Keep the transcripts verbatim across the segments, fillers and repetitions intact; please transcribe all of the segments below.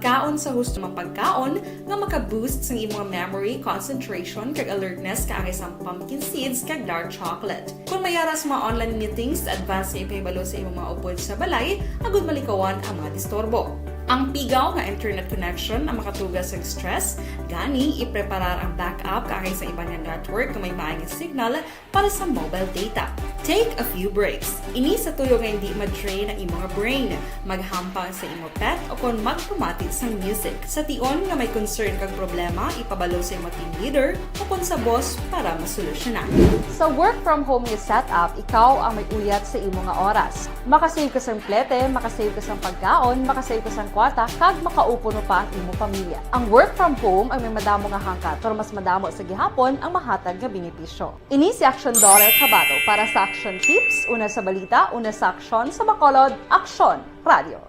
Kaon sa husto nga pagkaon nga maka-boost sang imong memory, concentration, kag alertness kaangay sang pumpkin seeds kag dark chocolate. Kung may yara sa mga online meetings, advance nga ipahibalo sa imong mga upod sa balay agud malikawan ang mga disturbo. Ang pigaw nga internet connection ang makatuga sa stress, gani ipreparar ang backup kaangay sa iban nga network nga may maayong signal para sa mobile data. Take a few breaks. Ini sa tuyo nga hindi ma-drain ang imong brain, maghampang sa imo pet o kon magpamati sang music. Sa tion nga may concern kag problema, ipabalo sa imo team leader o kon sa boss para masolusyonan. Sa work from home nga setup, ikaw ang may uyat sa imo nga oras. Makasave ka sang plete, makasave ka sang pagkaon, makasave ka sang kwarta, kag makaupod mo pa ang imo pamilya. Ang work from home ang may madamo nga hangkat, pero mas madamo sa gihapon ang mahatag nga benepisyo. Ini si Action Daughter Kabato para sa Action Tips, una sa balita, una sa aksyon, sa Bacolod, Aksyon Radio.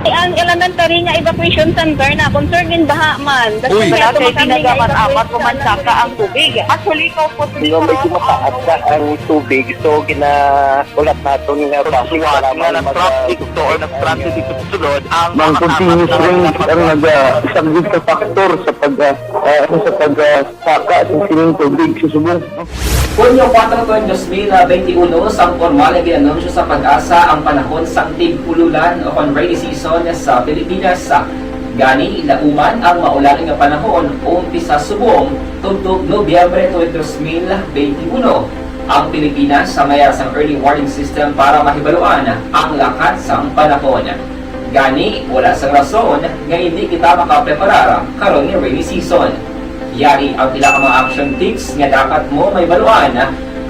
Ang elementary nga evacuation center na concern in baha man. Uy. Wala kay ginagaman apat ko man saka ang tubig. Actually, ikaw po, hindi ko mataas na ang tubig. So, gina-, ulat naton nga bus nga nag-traffic to or nag-transit dito sa sulod, ang mga continuous rain ang nag-, ah, isang risk factor sa pag, ah, ah, ano, sa pag, ah, saka sa sining tubig sa subong. Hunyo kuwatro, dos mil benti uno, sang pormal nga gin-anunsyo sa PAGASA ang panahon sang tig-ululan o kon rainy season sa Pilipinas. Gani, lauman ang maulan nga panahon umpisa subong tubtob Nobyembre tuwing dos mil benti uno. Ang Pilipinas sa may sang early warning system para mahibaluan ang lakat sang panahon. Gani, wala sang rason nga hindi kita makapreparar karon nga rainy season. Yari ang pila ka mga action tips nga dapat mo mahibaluan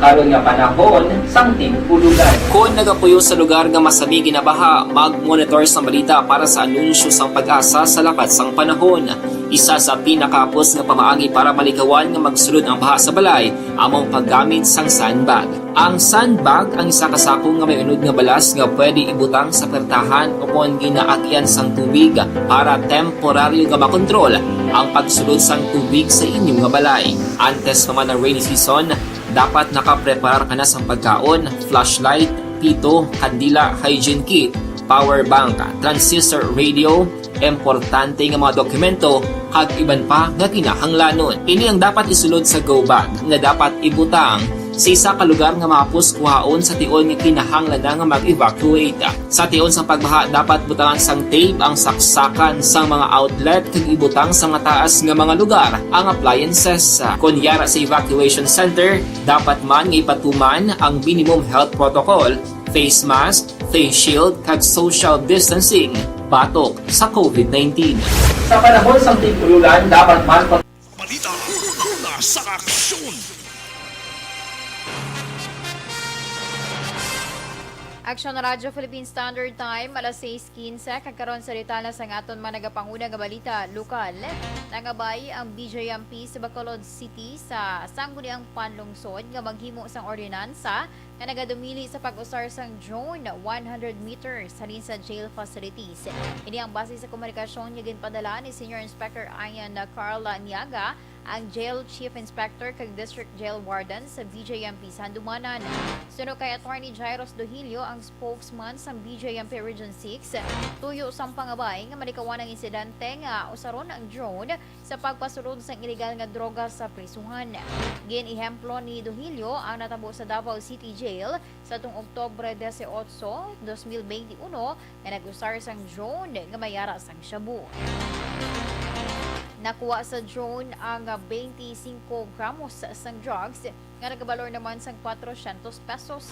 karon nga panahon sang tig-ululan. Kon nagapuyo sa lugar nga masami ginabaha, mag-monitor sang balita para sa anunsyo sang PAGASA sa lakat sang panahon. Isa sa pinakahapos nga pamaagi para malikawan nga magsulod ang baha sa balay amo ang paggamit sang sandbag. Ang sandbag ang isa ka sako nga may unod nga balas nga pwede ibutang sa pertahan o kon ginaagyan sang tubig para temporaryo nga makontrol ang pagsulod sang tubig sa inyo nga balay. Antes pa man ang rainy season, dapat nakapreparar ka na sang pagkaon, flashlight, pito, kandila, hygiene kit, power bank, transistor radio, importante nga mga dokumento, kag iban pa nga kinahanglanon. Ini ang dapat isulod sa go bag nga dapat ibutang sa isa ka lugar nga mahapos kuhaon sa tion nga kinahanglan na nga mag-evacuate. Sa tion sang pagbaha, dapat butangan sang tape ang saksakan sang mga outlet kag ibutang sa mataas nga mga lugar ang appliances. Kon yara sa evacuation center, dapat man nga ipatuman ang minimum health protocol, face mask, face shield, kag social distancing batok sa COVID nineteen. Sa panahon sang tig-ululan, dapat man pag- Balita, una sa aksyon. Aksyon Radyo Philippine Standard Time, alas sais quince, kag karon sa detalye sang aton mga nagapanguna nga balita lokal. Nangabay ang B J M P sa Bacolod City sa Sangguniang Panlungsod nga maghimo sang ordinansa nga nagadumili sa pag-usar sang drone one hundred meters halin sa jail facilities. Ini ang base sa komunikasyon nga ginpadala ni Senior Inspector Ian Carl Niaga, ang Jail Chief Inspector kag District Jail Warden sa B J M P sa Handumanan. Suno kay Attorney Jairus Dohilio, ang spokesman sang B J M P Region six, tuyo sang pangabay nga malikawan ang insidente nga usaron ang drone sa pagpasulod sang ilegal nga droga sa prisuhan. Gin-ehemplo ni Dohilio ang natabo sa Davao City Jail sa tuong Oktubre dieciocho, dos mil benti uno, nga nag-usar sang drone nga may yara sang shabu. Nakuha sa drone ang twenty-five gramos sang drugs nga nagabalor naman sang kwatrocientos pesos,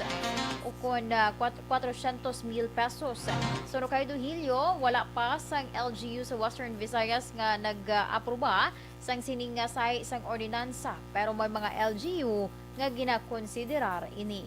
o kon, ah, kwat-, kwatrocientos mil pesos. Suno kay Dohilio, wala pa sang L G U sa Western Visayas nga nag-aproba sang sining nga sahi sang ordinansa, pero may mga L G U nga ginakonsiderar ini.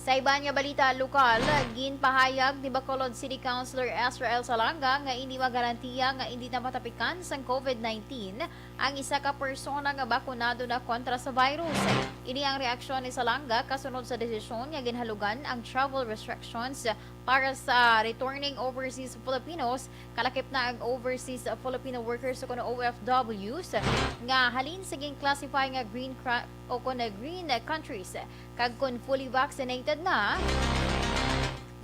Sa iban nga balita lokal, ginpahayag ni Bacolod City Councilor Ezra L Salanga nga indi magarantiya nga indi na matapikan sang COVID nineteen ang isa ka persona nga bakunado na kontra sa virus. Ini ang reaksyon ni Salanga kasunod sa desisyon nga ginhalugan ang travel restrictions para sa returning overseas Filipinos, kalakip na ang overseas Filipino workers o kuno O F Ws, nga halin sa gin-classify nga green cra-, o kuno green countries, kag kon fully vaccinated na,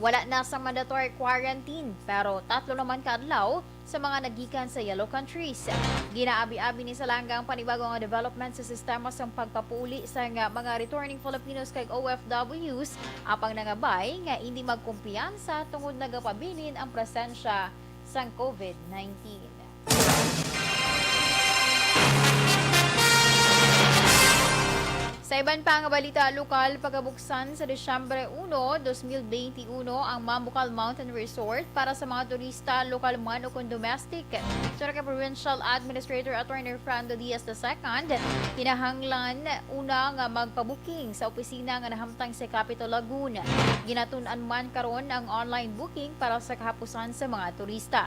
Wala na sa mandatory quarantine, pero tatlo naman ka adlaw sa mga nagikan sa yellow countries. Ginaabi-abi ni Salanga ang panibago nga development sa sistema sang pagpapauli sang mga returning Filipinos kag O F Ws, apang nangabay nga indi magkumpiyansa tungod nagapabilin ang presensya sang COVID nineteen. Sa iban pa nga balita lokal, pagabuksan sa Disyembre uno, dos mil benti uno ang Mambukal Mountain Resort para sa mga turista, lokal man o kon domestic. Suno kay Provincial Administrator Attorney Fernando Diaz the second, kinahanglan una nga magpabuking sa opisina nga nahamtang sa Capitol Lagoon. Ginatun-an man karon ang online booking para sa kahapusan sa mga turista.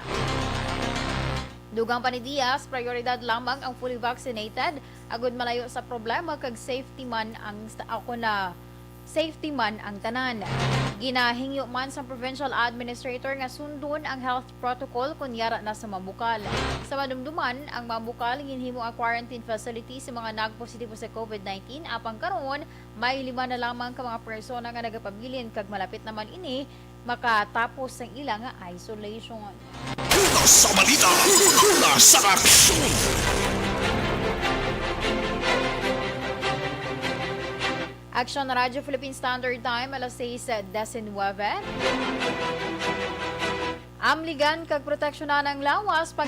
Dugang pa ni Diaz, prioridad lamang ang fully vaccinated, agud malayo sa problema kag safety man ang sta-, ako na safety man ang tanan. Ginahingyo man sa provincial administrator nga sundon ang health protocol kon yara na sa Mambukal. Sa madumduman, ang Mambukal ginhimo nga quarantine facility sa mga nagpositibo sa COVID nineteen, apang karon may lima na lamang ka mga persona nga nagapabilin kag malapit naman ini makatapos ang ila nga isolation. Una sa balita, una sa aksyon. Aksyon Radyo Philippine Standard Time, alas sais disinwebe. Amligan kag proteksyonan ang lawas pag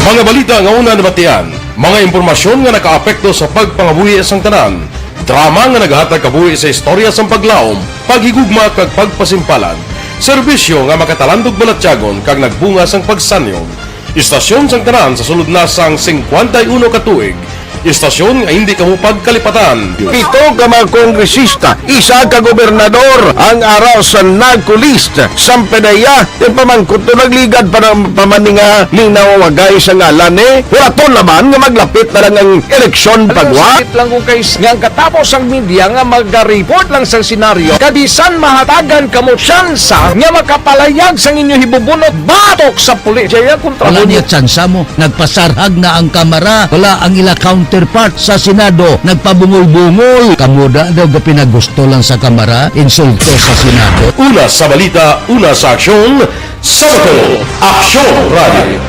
Mga balita nga una nabatian, mga impormasyon nga nakaapekto sa pagpangabuhi sang tanan, drama nga nagahatag kabuhi sa istorya sang paglaom, paghigugma kag pagpasimpalan, serbisyo nga makatalandog balatyagon kag nagbunga sang pagsanyog. Istasyon sang tanan sa sulod na sang singkwenta y uno ka tuig. Istasyon nga hindi kamo pagkalipatan. Pito ka mga kongresista, isa ka gobernador ang ara sa NAGCO list. Sang PDEA, pamangkot to nagligad pa ng pamaninga ni nawawagay sa ngalan ni. Huraton naman nga maglapit na lang ang eleksyon. Alam mo, pagwa. Sakit lang kung kay nga ang katapos ang media nga magaripot lang sa senaryo. Kabisan mahatagan kamo tsansa nga makapalayag sang inyo hibubunot batok sa pulis. Jaya kontra. Wala mo niya tsansa mo. Nagpasarhag na ang Kamara. Wala ang ila counterpart sa Senado. Nagpabungol-bungol. Kamo da daw gapinagusto lang sa Kamara. Insulto sa Senado. Una sa balita, una sa aksyon, sa Bacolod, Aksyon Radio.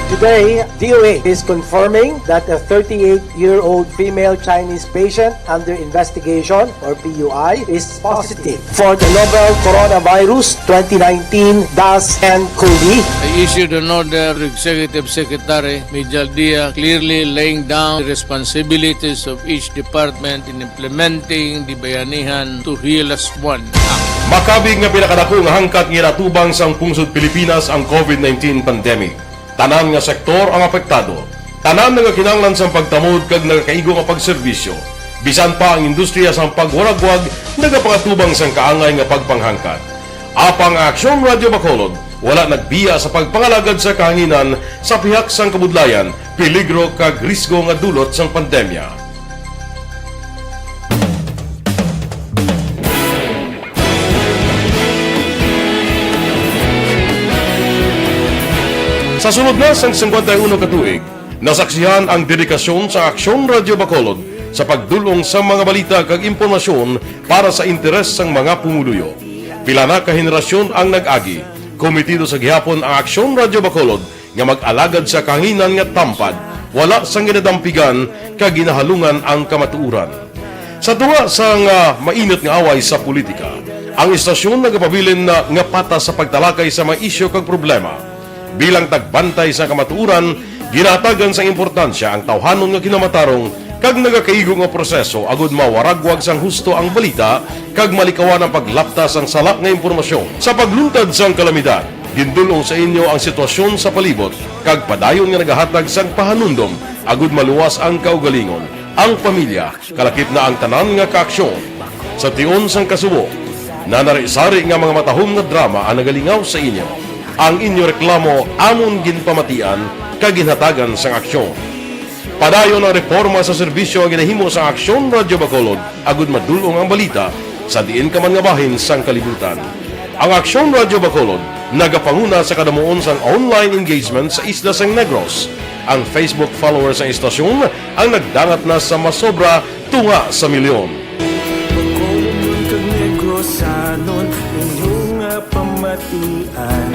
Today, D O A is confirming that a thirty-eight-year-old female Chinese patient under investigation, or P U I, is positive for the novel Coronavirus twenty nineteen dash N COVID. I issued an order to Executive Secretary Mijal Dia, clearly laying down the responsibilities of each department in implementing the Bayanihan to Heal Us One Act. Makabig nga pinakadako nga hangkat nga ginatubang sang pungsod Pilipinas ang COVID nineteen pandemic. Tanan nga sektor ang apektado. Tanan nagakinahanglan sang pagtamod kag nagakaigo nga pagserbisyo. Bisan pa ang industriya sang pagwaragwag nagapangatubang sang kaangay nga pagpanghangkat. Apang ang Aksyon Radio Bacolod wala nagbiya sa pagpangalagad sa kahanginan sa pihak sang kabudlayan, peligro kag risgo nga dulot sang pandemya. Sa sulod na sang singkwenta y uno ka tuig, nasaksihan ang dedikasyon sa Aksyon Radio Bacolod sa pagdul-ong sa mga balita kag impormasyon para sa interes sang mga pumuluyo. Pila na ka henerasyon ang nag-agi. Komitido sa gihapon ang Aksyon Radio Bacolod nga mag-alagad sa kahanginan nga tampad, wala sang ginadampigan kag ginahalungan ang kamatuoran. Sa tunga sang, ah, mainit nga away sa politika, ang istasyon nagapabilin na nga patas sa pagtalakay sa mga isyu kag problema. Bilang tagbantay sa kamatuoran, ginahatagan sang importansya ang tawhanon nga kinamatarong kag nagakaigo nga proseso agud mawaragwag sang husto ang balita kag malikawan ang paglapta sang sala nga impormasyon. Sa pagluntad sang kalamidad, gindul-ong sa inyo ang sitwasyon sa palibot kag padayon nga nagahatag sang pahanumdom agud maluwas ang kaugalingon, ang pamilya, kalakip na ang tanan nga kaaksyon. Sa tion sang kasubo, nanari-sari nga mga matahom nga drama ang nagalingaw sa inyo. Ang inyo reklamo amon ginpamatian kag ginhatagan sang aksyon. Padayon ang reporma sa serbisyo nga ginahimo sang Aksyon Radyo Bacolod agud madul-ong ang balita sa diin ka man nga bahin sang kalibutan. Ang Aksyon Radyo Bacolod nagapanguna sa kadamuon sang online engagement sa isla sang Negros. Ang Facebook followers sang istasyon ang nagdangat na sa masobra tunga sa milyon. Bacolod kag Negrosanon, inyo nga pamatian.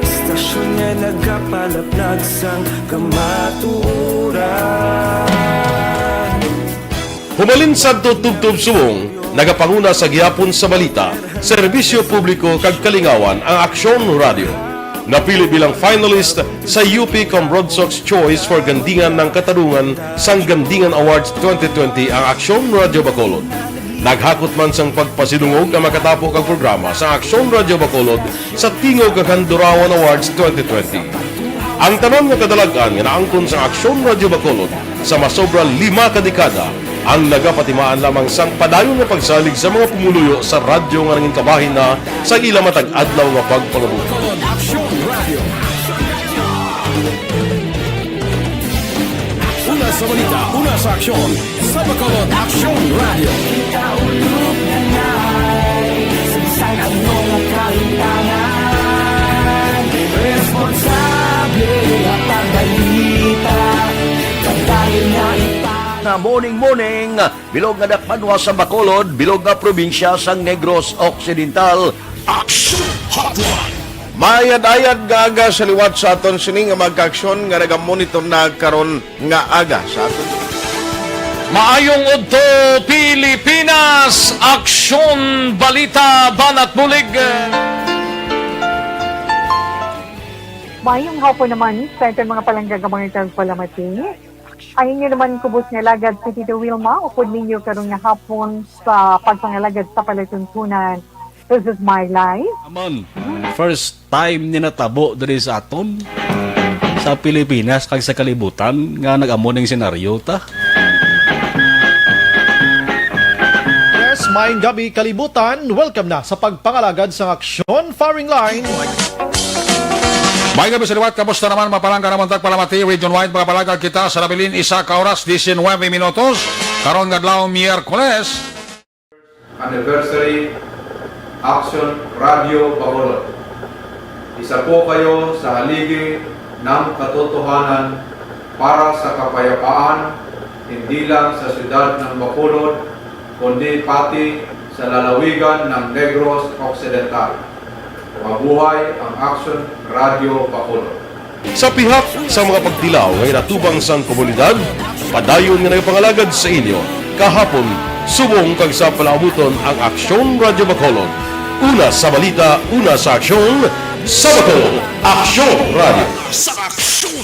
Istasyon nga nagapalaplag sang kamatuoran. Hubalin sadto tubtob subong, nagapanguna sa gihapon sa balita, serbisyo publiko kag kalingawan ang Aksyon Radio. Napili bilang finalist sa U P Cambronsox Choice for Gandingan ng Katarungan sang Gandingan Awards twenty twenty ang Aksyon Radio Bacolod. Naghakot man sang pagpasidungog ang makatapo kag programa sa Aksyon Radio Bacolod sa Tingog kag Handurawan Awards twenty twenty. Ang tanan nga kadalag-an nga naangkon sa Aksyon Radio Bacolod sa masobra lima ka dekada ang nagapatimaan lamang sang padayon nga pagsalig sa mga pumuluyo sa radyo nga nangin kabahin na sa ila matag adlaw nga pagpangabuhi. Aksyon Radio. Una sa balita, una sa aksyon, sa Bacolod Aksyon Radio. Kita ulog na ngay, sa bisan ano nga kahitangan, responsable nga pagbalita, pagdayon nga ipa- Na morning, morning, bilog nga dakpanwa sa Bacolod, bilog nga probinsya sang Negros Occidental. Action Hotline. Maayad-ayad nga aga sa liwat sa aton sini nga mga kaaksyon nga nagamonitor na karon nga aga sa aton. Maayong udto, Pilipinas! Aksyon Balita, Banat Bulig! Maayong hapon naman sa aton mga palangga nga mga tagpalamati. Ang inyo naman kubos nga alagad si Tito Wilma, upod ninyo karon nga hapon sa pagpangalagad sa palatuntunan. This is my life. Amon, first time ni natabo diri sa aton, sa Pilipinas kag sa kalibutan, nga nag-amo ning senaryo ta. Yes, maayong gabi, kalibutan. Welcome na sa pagpangalagad sang Aksyon Firing Line. May gabi sa liwat, kamusta naman, mapalangga naman tagpalamati, Region Wide, mga palagad kita sa nabilin, isa ka oras, diecinuebe minutos, karon nga adlaw, Miyerkules. Anniversary, Action Radio Bacolod. Isa po kayo sa haligi ng katotohanan para sa kapayapaan, hindi lang sa siyudad ng Bacolod, kundi pati sa lalawigan ng Negros Occidental. Mabuhay ang Action Radio Bacolod. Sa pihak sa mga pagtilaw nga ginatubang sang komunidad, padayon nga nagapangalagad sa inyo kahapon, subong kag sa palaabuton ang Aksyon Radio Bacolod. Una sa balita, una sa aksyon, sa Bacolod, Aksyon Radio. Sa aksyon!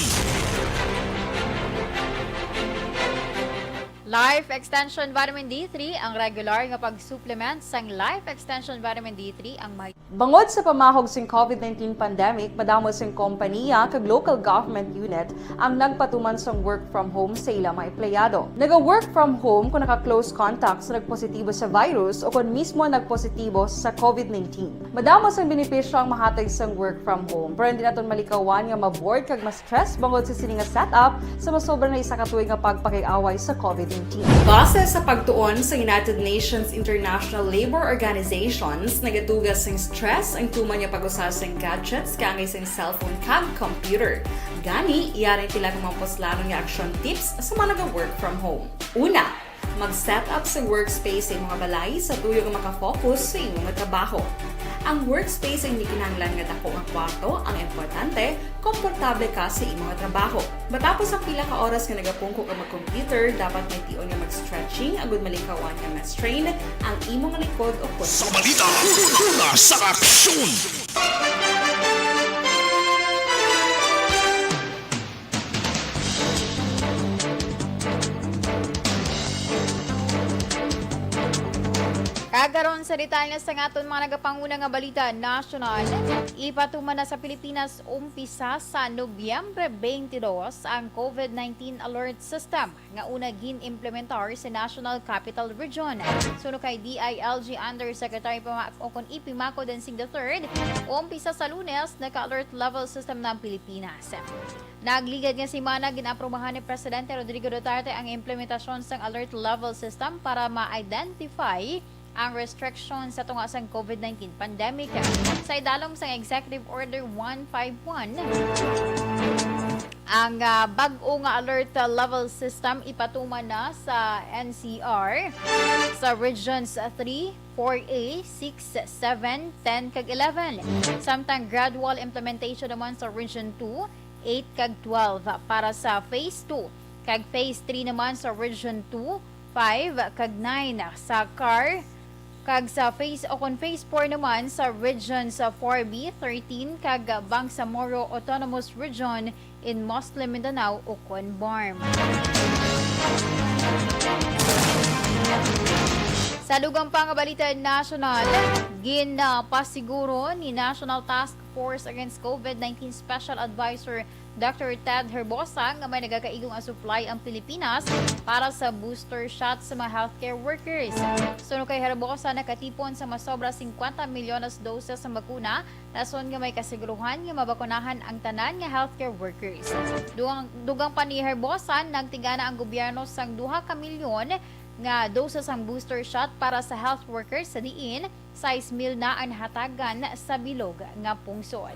Life Extension Vitamin D three ang regular nga pag-supplement sang Life Extension Vitamin D three ang may. Bangod sa pamahog sing COVID nineteen pandemic, madamo sing kompanya kag local government unit ang nagpatuman sang work from home sa ila mga empleyado. Naga-work from home kon naka-close contact sa nagpositibo sa virus o kon mismo nagpositibo sa COVID nineteen. Madamo sang benepisyo ang mahatag sang work from home, pero hindi naton malikawan nga ma-bored kag ma-stress bangod sa sini nga setup sa masobra na isa ka tuig nga pagpakig-away sa COVID nineteen. Base sa pagtuon sa United Nations International Labour Organizations, nagatuga sing stress ang tuman nga pag-usa sing gadgets kaangay sing cellphone kag computer. Gani, yari ang pila ka mga puslanon nga action tips sa mga naga-work from home. Una, mag-set up sa workspace sa imong balay sa tuyo nga makafocus sa imong trabaho. Ang workspace ay hindi kinahanglan nga dako nga kwarto, ang importante, komportable ka sa imong trabaho. Matapos ang pila ka oras nga nagapungko ka mag-computer, dapat may tion nga mag-stretching agud malikawan nga ma-strain ang imong likod o kutsyon. Sa balita, una sa aksyon. Kag karon sa detalye sa aton mga nagapanguna nga balita nasyonal, ipatuman na sa Pilipinas umpisa sa Nobyembre twenty-two ang COVID nineteen alert system nga una gin-implementar sa National Capital Region. Suno kay D I L G Undersecretary Pama-, o kon E P Maco Densing the third, umpisa sa Lunes, naka-alert level system na ang Pilipinas. Nagligad nga semana, gin-aprubahan ni Presidente Rodrigo Duterte ang implementasyon sang alert level system para ma-identify ang restrictions sa tunga sang COVID nineteen pandemic. Sa idalom sang Executive Order one five one, ang, ah, bag-o nga alert, ah, level system ipatuman na sa N C R sa Regions three, four A, six, seven, ten, kag eleven. Samtang gradual implementation naman sa Region two, eight, kag twelve para sa Phase two, kag Phase three naman sa Region two, five, kag nine sa CAR, kag sa Phase, o kon Phase four naman sa Regions four B, thirteen, kag Bangsamoro Autonomous Region in Muslim Mindanao, ukon BARMM. Sa dugang pa nga balita nasyonal, ginapasiguro ni National Task Force Against COVID nineteen Special Advisor Doctor Ted Herbosa nga may nagakaigo nga supply ang Pilipinas para sa booster shot sa mga healthcare workers. Suno kay Herbosa, nakatipon sa masobra singkwenta milyones doses sa bakuna, rason nga may kasiguruhan nga mabakunahan ang tanan nga healthcare workers. Dugang, dugang pa ni Herbosa, nagtigana ang gobyerno sang duha ka milyon nga doses sang booster shot para sa health workers, sa diin sais mil na ang nahatagan sa bilog nga pungsod.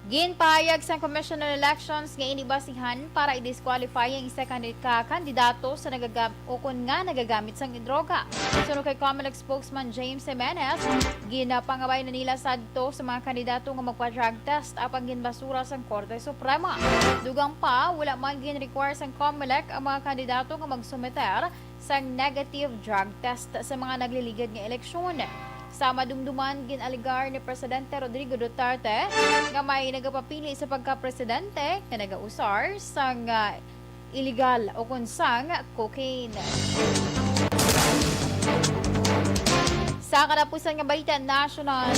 Ginpahayag sang Commission on Elections nga ini basihan para i-disqualify ang isa ka kandi-, ka kandidato sa nagaga-, o kon nga nagagamit sang droga. Suno kay Comelec spokesman James Jimenez, ginapangabay na nila sadto sa mga kandidato nga magpa-drug test, apang ginbasura sang Korte Suprema. Dugang pa, wala man gin-require sang Comelec ang mga kandidato nga magsumiter sang negative drug test sa mga nagliligad nga eleksyon. Sa madumduman, gin-alegar ni Presidente Rodrigo Duterte nga may nagapapili sa pagkapresidente nga nagausar sang, ah, illegal o kon sang cocaine. Sa katapusan nga balita nasyonal,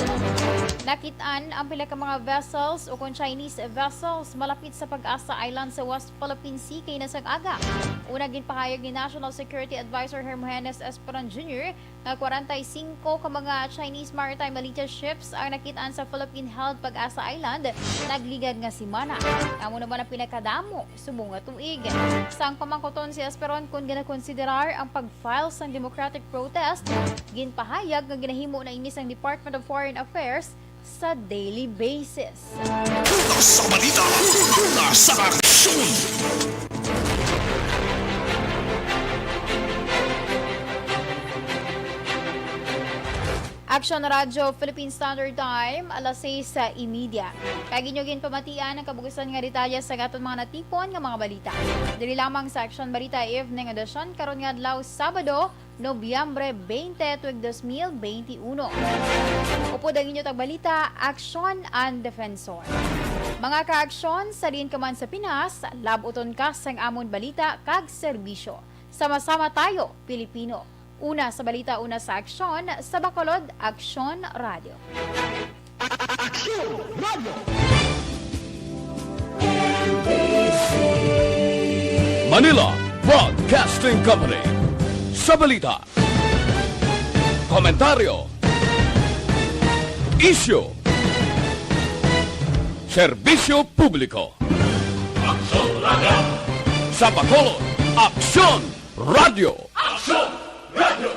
nakit-an ang pila ka mga vessels o kon Chinese vessels malapit sa Pag-asa Island sa West Philippine Sea kaina sang aga. Una, ginpahayag ni National Security Advisor Hermogenes Esperon Junior nga kwarenta y singko ka mga Chinese maritime militia ships ang nakit-an sa Philippine-held Pag-asa Island nagligad nga semana. Amo naman ang pinakadamo subong nga tuig. Sang pamangkuton si Esperon kon ginakonsiderar ang pag-file sang democratic protest, ginpahayag nga ginahimo na ini sang Department of Foreign Affairs sa daily basis. Tutok sa balita, tutok sa aksyon. Aksyon Radyo Philippine Standard Time, alas sais y media. Kag inyo ginpamatian ang kabugusan nga detalye sa aton mga natipon nga mga balita. Diri lamang sa Aksyon Balita Evening Edition karon nga adlaw, Sabado, Nobyembre twenty, tuig dos mil benti uno. Upod ang inyo tagbalita, Aksyon and Defensor. Mga kaaksyon, sa diin ka man sa Pinas, lab-uton ka sang amon balita kag serbisyo. Sama-sama tayo, Pilipino. Una sa balita, una sa aksyon, sa Bacolod, Aksyon Radio. Aksyon Radio. Manila Broadcasting Company. Sa balita, komentaryo, isyu, serbisyo publiko. Aksyon Radio. Sa Bacolod, Aksyon Radio. Aksyon Radio.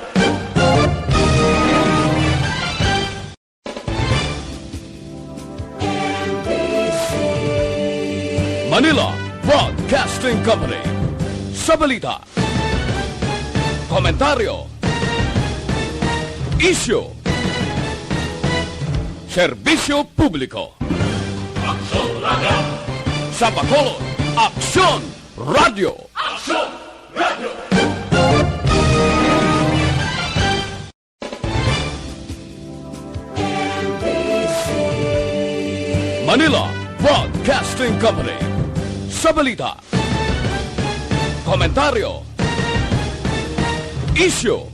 Manila Broadcasting Company. Sa balita, komentaryo, isyu, serbisyo publiko. Aksyon Radio. Sa Bacolod, Aksyon Radio. Aksyon Radio. Manila Broadcasting Company. Sa balita, komentaryo, isyu,